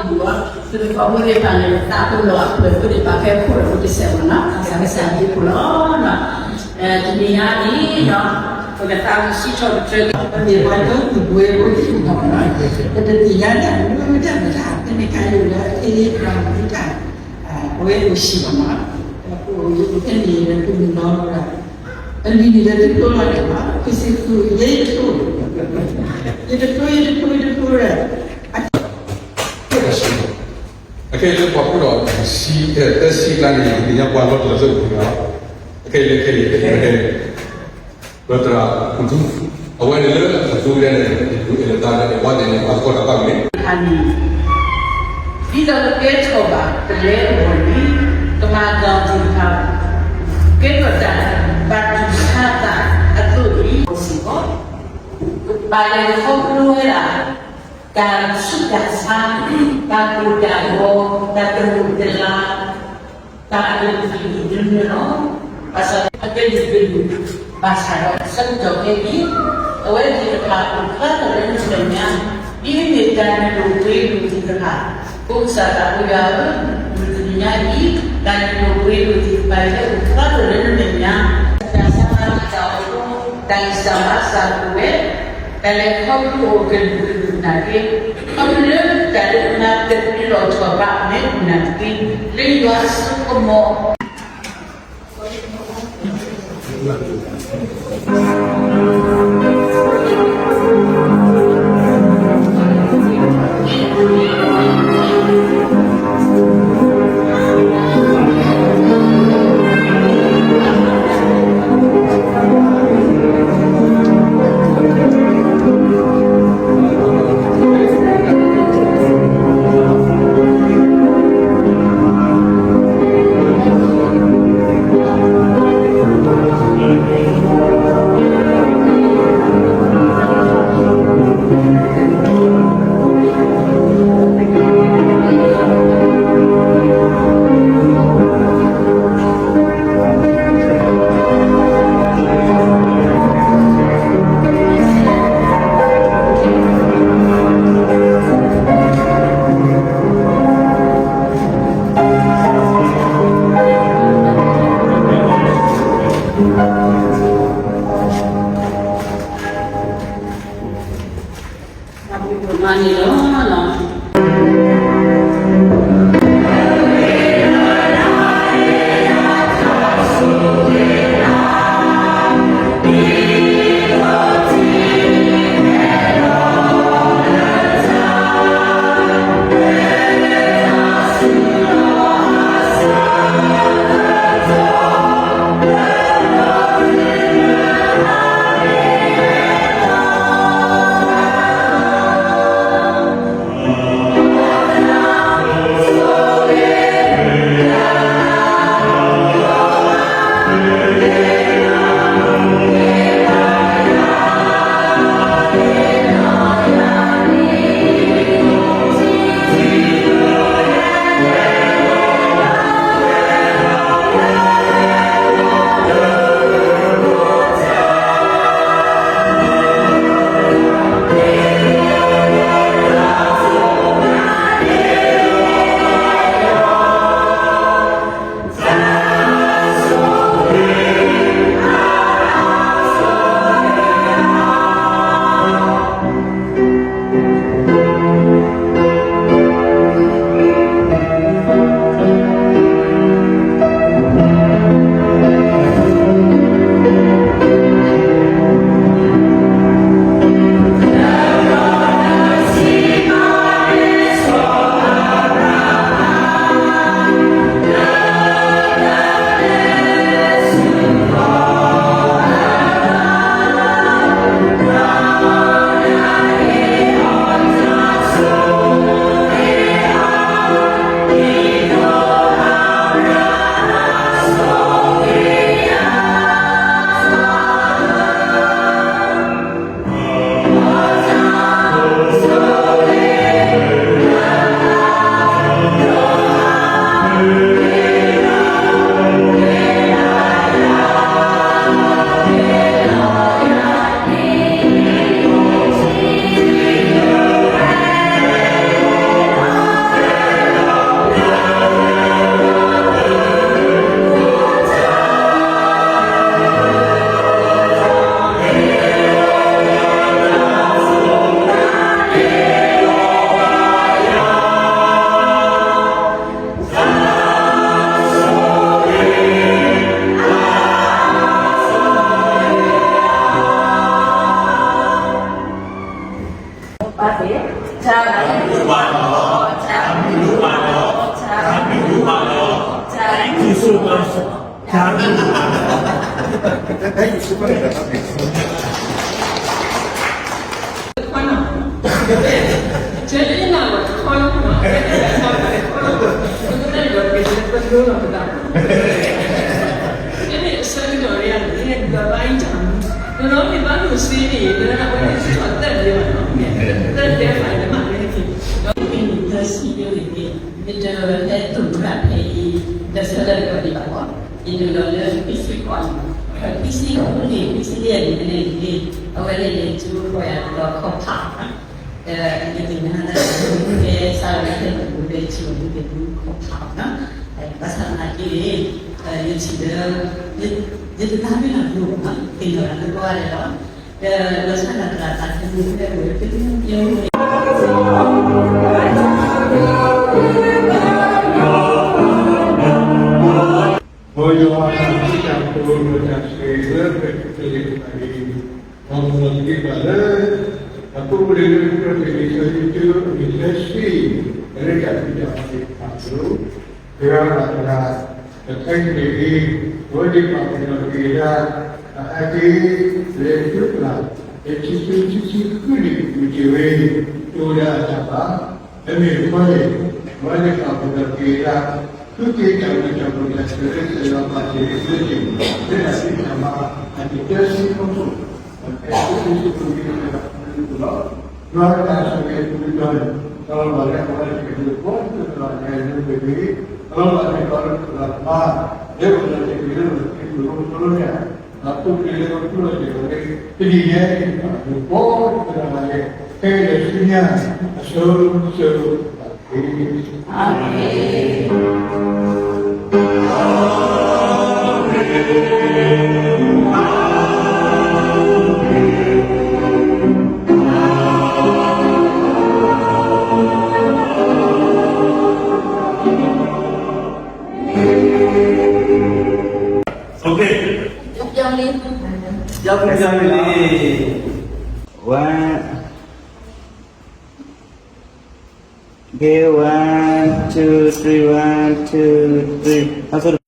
သုးဖိသ့ၣ်တဖၣ်န့ၣ် သးပ့ၤနီၣ်အပှဲၤဖိသ့ၣ်တဖၣ်ဖဲခိၣ်ဒီး ပကစဲးမ့ၢ်နီၤ သးစၢ်ကစၢ်ယ့ၣ်ဖိလီၤ. တနံၤညါအံၤ ပကသးဝံၣ်စံးထီၣ်ပတြၢၤက့ၤ ပမ့ၢ်ပှၤဒီပုၢ်ဝဲၢ်ဖိသ့ၣ်တဖၣ်မ့ၢ်နီၤ ပတသ့ၣ်ညါတၢ်မနုၤမ့ၢ်တၢ်မတၤ ဖဲန့ၣ်ခါအံၤလၢ အ့ ပှၤမ့ၢ်တၢ် အဝဲအိၣ်ဆံးဘၣ်မ့ၢ်နီၤ ပအိၣ်ဖဲန့ၣ်ဒီး ပမုၢ်လီၤဒီး အလံၤန့ၣ်ဒီး သုဖျိလီၤန့ၣ်ဘၣ် ပစံးသူ ယဲယတဖျိ ယတဖျိ ယတဖျိ ယတဖျိဒီး အခဲအံၤလၢပှၤဖှိၣ်ဒီး သၢဆံကျါန့ၣ် ယသ့ၣ်ညါပှၤလီၤတၢ်လၢသုးပူၤလီၤ. အခဲအံၤလၢခဲအံၤ အခဲအံၤ ဒီးသရၣ်ခူၣ်ထူ အဝဲန့ၣ်လၢအထူဝဲဒၣ်န့ၣ် ယဒုးအဲၣ်လီၤသးဒီး အဲၣ်ဝဲသ့ၣ်န့ၣ် ပှၤသကိးတၢ်ဘၣ်မ့ၢ် ဒ်သိးကကဲထီၣ်ဘၣ်ပလဲအဂီၢ်န့ၣ် ကမၤသးဒ်တဖၣ် ကဲထီၣ်တၢ်ဘၣ်တူၢ်ဆါသးအသိးန့ၣ် စ့ၢ်ကီး ဘၣ်လဲၤခီဖျိဝဲဒၣ် တၢ်ဆူးတၢ်ဆါ တၢ်ကိၢ်တၢ်ဂီၤ တၢ်တမုာ်တလၤ တၢ်အကလုာ်ကလုာ်တမံၤလီၤ. ဘၣ်ဆၣ်အကလုာ်ကလုာ် ဘၣ်ဆၣ်ဒီးဆၢကတီၢ်ခဲအံၤ အဝဲသ့ၣ်တဖၣ်အိၣ်ဖျါထီၣ်လၢနမဲာ်ညါ ဒ်မ့ၢ်တၢ်နုာ်ဒိၣ်ပှ့ၤဒိၣ်သ့ၣ်တဖၣ် ပကစၢ်သးပှၢ်ယွၤဧၢ, မုၢ်တနံၤညါအံၤ တၢ်နုာ်ဒိၣ်ပှ့ၤဒိၣ်သ့ၣ်တဖၣ်အံၤလၢအိၣ်ဖျါထီၣ်လၢနမဲာ်ညါ တၢ်ဆါတၢ်အီၣ် တၢ်ဂံၢ်စၢ်ဘါစၢ်အိၣ်ဝဲ တၢ်လဲၤခီဖျိအိၣ်ကလုာ်ကလုာ်နာ်က့ ခီဖျိလၢတၢ်လၢနမၤတပ့ၤလီၢ်ထီၣ်ဘၣ်အမဲာ်ပူၤနာ်က့ လၢယွၤအစိကမီၤ ခွါနီၤ, ကဲလၢနၤဝဲခွါနီၤ, ပကတဲဒီးက့ၤလၢပလိလီၤပသး, ကဲန့ၣ်အဆၢကတီၢ်န့ၣ် ယကဘၣ်အံၤတၢ်မူ, ဒီးန့ၣ်ဘၣ်လိာ်စ့န့ၣ် လၢအဝဲန့ၣ်စ့ၢ်ကီးသၢဒဲးဘၣ်နီၤ, သၢဒဲးဘၣ်လၢမၤဝဲန့ၣ်, ဒီးမ့ၢ်နံၣ်သၢဆံဒ်န့ၣ် ယတဟဲတူၢ်ရၣ်ဖဲအံၤ တဆၢလၢကီၢ်ဒံးဘၣ်ဘၣ်, ယနုာ်လီၤလၢ ပီၣ်စံၣ် ကီၢ်န့ၣ်, ပီၣ်စံၣ် အဃိန့ၣ် ပီၣ်စံၣ် လၢယၤန့ၣ်န့ၣ် အဝဲန့ၣ်ယကၠိဖိယၤဒီးခီၣ်ဖး, ယကသ့ၣ်ညါလၢယကဲစးလီၤလၢယကဲစးလီၤလၢခီၣ်ဖးနီၤ, ဘၣ်ဆၣ်သနာ်က့န့ၣ် ယထံၣ်လၢ ယတသးမ့ၢ်လီၤဒိၣ်မး သ့ၣ်နီၣ်လၢပှၤဒဲးလီၤ, ဒီးလီၤဆီဒၣ်တၢ်သးသမူဖဲဝဲ ပမ့ၢ် မ်ယွၤအတၢ်ဃူတၢ်ဖိးဒီးတၢ်ဆိၣ်ဂ့ၤလၢပကလဲၤတဖၣ်န့ၣ်, မ်မၤလီၤတက့ၢ်ပှၤလၢ အပူၤကွံာ်လၢကီၢ်ပူၤ လံာ်စီဆှံကၠိ အနံၣ်သၢဆံ, လၢတၢ်ဖံးတၢ်မၤသ့ၣ်တဖၣ်အလိၤ, တဂၤဘၣ်တဂၤ, ဒီးခဲကနံၣ်အံၤ အဝဲသ့ၣ်ပာ်ဖှိၣ်ထီၣ်က့ၤဝဲဒၣ် အဟဲက့ၤ လၢကၠိပျၢ် လၢခံကထိခံဆံဃုနံၣ် မုၢ်တ့ၢ်ဝဲ တအိၣ်ဒၣ်အတၢ်ဘၣ်, မ့မ့ၢ်တခီန့ၣ် အဝဲသ့ၣ်ပာ်ဖှိၣ်ထီၣ်က့ၤဝဲဒၣ် ဃုက့ၤတၢ်ဝံတၢ်ပှၢ်တၢ်ဆၢလၢကစၢ်ယွၤပာ်တ့ၢ်လၢကၠိ, လၢတၢ်ဖံးတၢ်မၤအနံၣ်သၢဆံအဖီခိၣ်, ဖဲကၠိဖိစံးဖိက့ၤတၢ်ဖံးတၢ်မၤလီၤ, ယွၤအတၢ်ဆိၣ်ဂ့ၤအပူၤတဖၣ်န့ၣ် တၢ်လီၤဘၣ်လၢအဝဲသ့ၣ်ကဒုးဘီတဖၣ်န့ၣ် လၢပဂ့ၤ, တၢ်လီၤဘၣ်န့ၣ် ပှၤလၢပှၤလၢ်မါ လၢပလီၤတ့ၢ်က့ၤလၢပသံပလိၤဖိလီၤန့ၣ်, ဒီးပူၤကွံာ်လၢပပူၤလီၤတ့ၢ်လီၤန့ၣ် တနံၣ်ညါအံၤ ပကဘီတဖၣ်န့ၣ် ခဲကနံၣ်ဆူညါ အစိၤစိၤ အၤမ့ၣ်. One, okay, one, two, three, one, two, three.